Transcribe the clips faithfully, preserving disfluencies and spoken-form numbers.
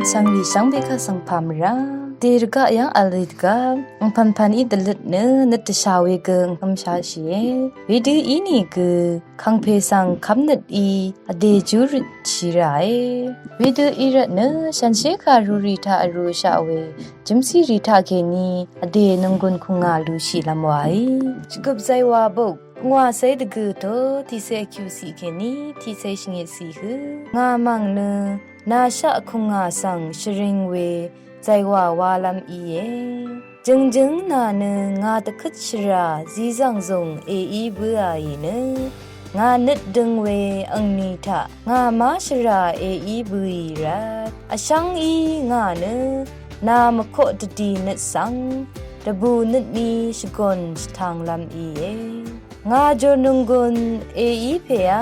Shvngrì shvngbe kaq svng pà mvrá dèrvgaq yv́ng vl we dvgvp angpv̀npv̀n í dvløt nø nøt dvshà we gø angkv́mshaqshìe. Wedø ínìgø kàngpè svng kv́mnøt í vdè júrøtshì ràe. Wedø í rvtnø shànshér kàrurì taq vrūshaq we jø̀mcírì taqkèní vdè nònggùn kùngà lushìlv́m wàí. Shvgøp zaywà bok pungwàcé dvgø̀ tø tiqcé vkyuqciq kèní tiqcé shvngitciq hø ngà mv̀ng nø nàshaq kùngà svng shvring we zaywà walv́m íe. Jø̀ngjǿng nà nø ngà dvkøt shvrà zizv̀ngzùng èí bǿàì nø ngà nøt døng we angni taq ngà má shvrà èí bǿì rvt vshv́ng í ngà nø nà mvkoq dvdì nøt svng dvbù nøtní shvgòn shvtanglv́m íe. Ngà jònònggùn èí pèá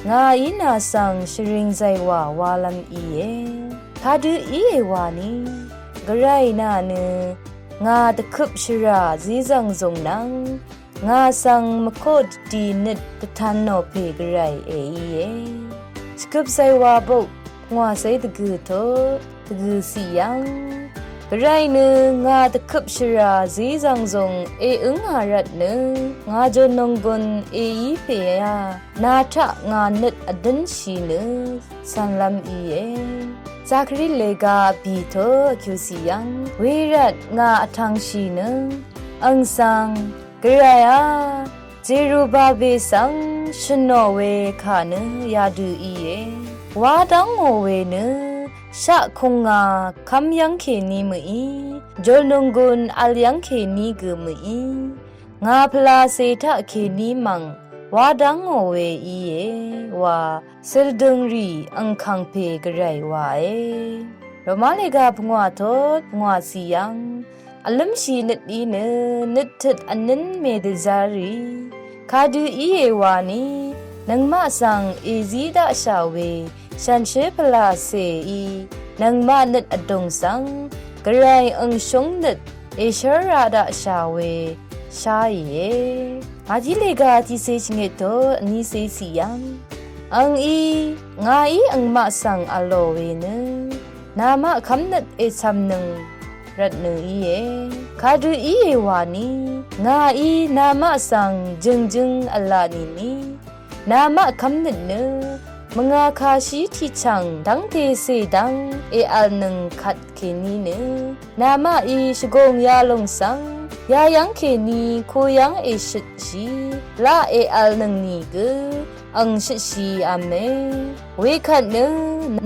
ngàí nà svng shvring zaywà walv́m íe. Kadø íe wani gvray nà nø ngà dvkøp shvrà zizv̀ngzùng nvng ngà svng mvkoq dvdì nøt dvtanò pè gvray èíe. Shvgøp zaywà bok pungwàcé dvgø̀ tø dvgø̀ciq yv́ng gvray nø ngà dvkøp shvrà zizv̀ngzùng èǿngà rvtnø ngà jònònggùn èí pèá nà taq ngà nøt vdǿnshì nø cv̀nlv́m íe. Zakari lèga vbì tø vkyuqciq yv́ng wervt ngà vtv̄ngshì nø ang svng Gvrayá, Zerubabe svng shø̀nò we kà nø yadø íe. Wa dv́ngò we nø shaq kùngà kv́m yv́ng kèní mø̀í, jòlnònggùn vl yv́ng kèní gø mø̀í, ngà pvlacè taq kèní mv̀ng wa dv́ngò we íe wa cøldøngrì angkàngpè gvray wàe. Roma lèga pungwà tot pungwàcì yv́ng vlǿmshì nøt í nø nøt tøt vnǿn mèdvzarì. Kadø íe wani nøngmaq svng èzí daqshà we shànshér pvlacèí nøngmaq nøt vdùng svng gvray angshúng nøt èshv́rra daqshà we sháìe. Màjí lèga tiqcé shvngøt tot vnícé cì yv́ng angí ngàí angmaq svng vlò we nø namaq kv́mnøt ècv̀mnøng rvtnø íe. Kadø íe wani ngàí namaq svng jø̀ngjøng v̄la nìni namaq kv́mnøt nø mvngà kàshí tiqchv̀ng dv́ngte cè dv́ng èvlnøng kvt kèní nø namaqí shvgùng yalòng svng yayv́ng kèní kuyv́ng èshøtshì laq èvlnøng nìgø ang shøtshìv̄me. Wekvt nø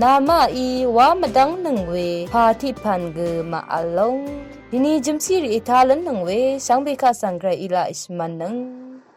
namaqí wá mvdv́ngnøng we pà tiqpv̀n gø màvl lóng. Dini jø̀mcírì ètá lúnnøng we shvngbe kaq svng gvray í laq èshvmv̄nnøng.